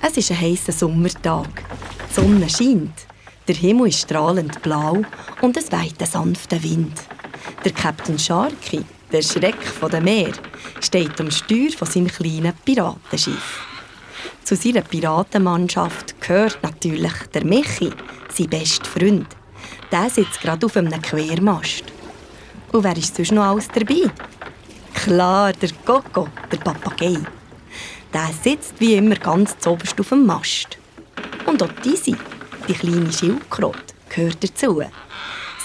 Es ist ein heisser Sommertag. Die Sonne scheint. Der Himmel ist strahlend blau und es weht ein sanfter Wind. Der Captain Sharky, der Schreck der Meer, steht am Steuer von seinem kleinen Piratenschiff. Zu seiner Piratenmannschaft gehört natürlich der Michi, sein bester Freund. Der sitzt gerade auf einem Quermast. Und wer ist sonst noch alles dabei? Klar, der Coco, der Papagei. Der sitzt wie immer ganz zuoberst auf dem Mast. Und auch Dizzy, die kleine Schildkröte, gehört dazu.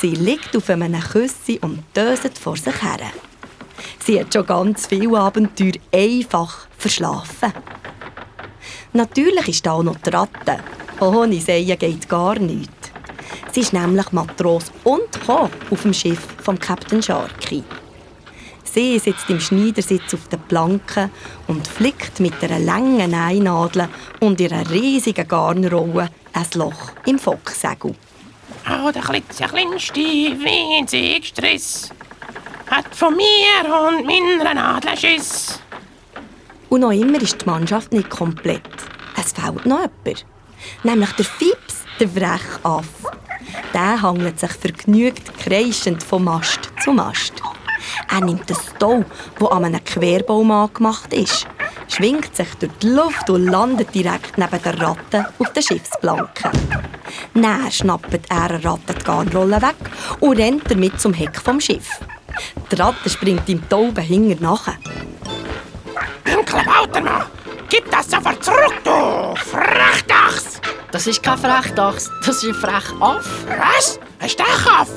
Sie liegt auf einem Küssi und döset vor sich her. Sie hat schon ganz viele Abenteuer einfach verschlafen. Natürlich ist da auch noch die Ratte. Ohne Seien geht gar nichts. Sie ist nämlich Matros und Co. auf dem Schiff vom Captain Sharky. Sie sitzt im Schneidersitz auf den Planken und flickt mit einer langen Einnadel und ihrer riesigen Garnrolle ein Loch im Focksegel. Oh, der klitzekleinste winzige Striss hat von mir und meiner Nadel Schiss. Und noch immer ist die Mannschaft nicht komplett. Es fehlt noch jemand. Nämlich der Fips, der Frechaff. Der hangelt sich vergnügt kreischend von Mast zu Mast. Er nimmt das Stau, das an einem Querbaum angemacht ist, schwingt sich durch die Luft und landet direkt neben der Ratte auf der Schiffsplanke. Dann schnappt er der Ratte die Garnrolle weg und rennt damit zum Heck vom Schiff. Die Ratte springt ihm Tauben hinten nach. Klabautermann, gib das sofort zurück, du Frechdachs! Das ist kein Frechdachs, das ist ein Frechaff. Was? Ein Stechaff?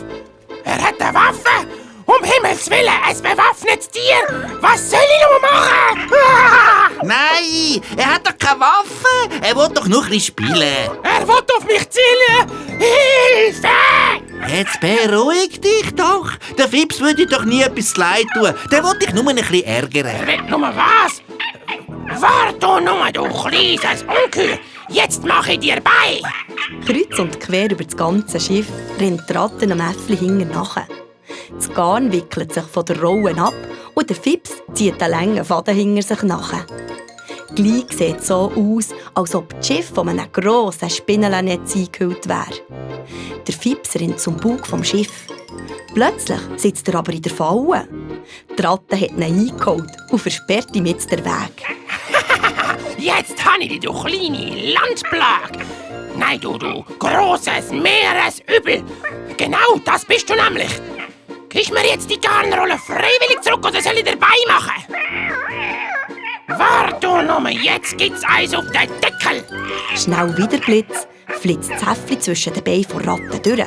Er hat eine Waffe? Um Himmels Willen, ein bewaffnetes Tier! Was soll ich nur machen? Ah! Nein, er hat doch keine Waffe. Er will doch nur ein bisschen spielen. Er will auf mich zielen! Hilfe! Jetzt beruhig dich doch. Der Fips würde dir doch nie etwas leid tun. Der will dich nur ein bisschen ärgern. Er will nur was? Warte nur, du kleines Unkühl! Jetzt mache ich dir bei! Kreuz und quer über das ganze Schiff rennt die Ratte am Äffli hinten nach. Das Garn wickelt sich von der Rolle ab und der Fips zieht einen langen Faden hinter sich nach. Gleich sieht es so aus, als ob das Schiff von einem grossen Spinnennetz eingehüllt wäre. Der Fips rennt zum Bug vom Schiff. Plötzlich sitzt er aber in der Falle. Die Ratte hat ihn eingeholt und versperrt ihm jetzt den Weg. Jetzt habe ich dich, du kleine Landplage! Nein, du grosses Meeresübel! Genau das bist du nämlich! Gibst mir jetzt die Garnrolle freiwillig zurück oder soll ich dabei machen? Warte nur, jetzt gibt's Eis auf den Deckel! Schnell wieder Blitz, flitzt das Äffli zwischen den Beinen von Ratten durch,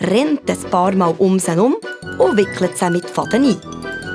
rennt ein paar Mal um sie herum und wickelt sie mit Faden ein.